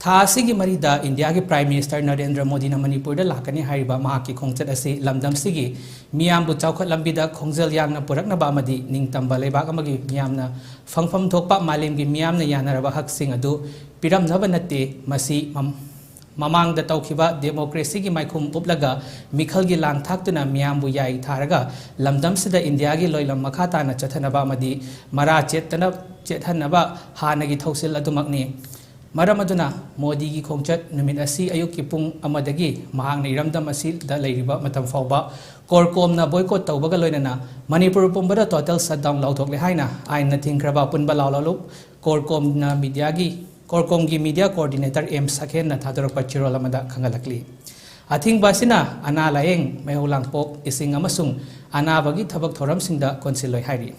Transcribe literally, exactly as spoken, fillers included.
ꯊꯥ ꯑꯁꯤꯒꯤ ꯃꯔꯤꯗ ꯏꯟꯗꯤꯌꯥꯒꯤ Prime Minister ꯅꯔꯦꯟꯗ꯭ꯔ ꯃꯣꯗꯤꯅ ꯃꯅꯤꯄꯨꯔꯗ ꯂꯥꯛꯀꯅꯤ ꯍꯥꯏꯔꯤꯕ ꯃꯍꯥꯛꯀꯤ ꯈꯣꯡꯆꯠ ꯑꯁꯤ ꯂꯝꯗꯝꯁꯤꯒꯤ ꯃꯤꯌꯥꯝꯕꯨ ꯆꯥꯎꯈꯠ ꯂꯝꯕꯤꯗ ꯈꯣꯡꯖꯦꯜ ꯌꯥꯡꯅ ꯄꯨꯔꯛꯅꯕ ꯑꯃꯗꯤ ꯅꯤꯡꯇꯝꯕ ꯂꯩꯕꯥꯛ ꯑꯃꯒꯤ ꯃꯤꯌꯥꯝꯅ ꯐꯪꯐꯝ ꯊꯣꯛꯄ ꯃꯥꯂꯦꯝꯒꯤ ꯃꯤꯌꯥꯝꯅ ꯌꯥꯅꯔꯕ ꯍꯛꯁꯤꯡ ꯑꯗꯨ ꯄꯤꯔꯝꯅꯕ ꯅꯠꯇꯦ꯫ ꯃꯁꯤ ꯃꯝ-, ꯃꯃꯥꯡꯗ ꯇꯧꯈꯤꯕ democracyꯒꯤ ꯃꯥꯏꯈꯨꯝ ꯎꯞꯂꯒ ꯃꯤꯈꯜꯒꯤ ꯂꯥꯡ ꯊꯥꯛꯇꯨꯅ ꯃꯤꯌꯥꯝꯕꯨ ꯌꯥꯏ ꯊꯥꯔꯒ ꯂꯝꯗꯝꯁꯤꯗ ꯏꯟꯗꯤꯌꯥꯒꯤ ꯂꯣꯏꯂꯝ ꯃꯈꯥ ꯇꯥꯅ ꯆꯠꯊꯅꯕ ꯑꯃꯗꯤ ꯃꯔꯥ ꯆꯦꯠꯇꯅ ꯆꯦꯠꯍꯟꯅꯕ ꯍꯥꯟꯅꯒꯤ ꯊꯧꯁꯤꯜ ꯑꯗꯨꯃꯛꯅꯤ꯫ ꯃꯔꯝ ꯑꯗꯨꯅ ꯃꯣꯗꯤꯒꯤ ꯈꯣꯡꯆꯠ ꯅꯨꯃꯤꯠ ꯑꯁꯤ ꯑꯌꯨꯛꯀꯤ ꯄꯨꯡ ꯑꯃꯗꯒꯤ ꯃꯍꯥꯛꯅ ꯏꯔꯝꯗꯝ ꯑꯁꯤꯗ ꯂꯩꯔꯤꯕ ꯃꯇꯝ ꯐꯥꯎꯕ CORCOMꯅ boycott ꯇꯧꯕꯒ ꯂꯣꯏꯅꯅ ꯃꯅꯤꯄꯨꯔ ꯄꯨꯝꯕꯗ total shutdown ꯂꯥꯎꯊꯣꯛꯂꯦ ꯍꯥꯏꯅ ꯑꯥꯏꯟꯅ ꯊꯤꯡꯈ꯭ꯔꯕ ꯑꯄꯨꯟꯕ ꯂꯥꯎ ꯂꯥꯂꯨꯛ CORCOMꯅ mediaꯒꯤ, CORCOMꯒꯤ media coordinator M ꯁꯈꯦꯟꯅ ꯊꯥꯗꯣꯔꯛꯄ ꯆꯦꯔꯣꯜ ꯑꯃꯗ ꯈꯪꯍꯜꯂꯛꯂꯤ꯫ ꯑꯊꯤꯡꯕ ꯑꯁꯤꯅ ꯑꯅꯥ ꯂꯥꯌꯦꯡ, ꯃꯩꯍꯧ ꯂꯥꯡꯄꯣꯛ, ꯏꯁꯤꯡ ꯑꯃꯁꯨꯡ ꯑꯅꯥꯕꯒꯤ ꯊꯕꯛ ꯊꯧꯔꯝꯁꯤꯡꯗ ꯀꯣꯟꯁꯤꯜꯂꯣꯏ ꯍꯥꯏꯔꯤ꯫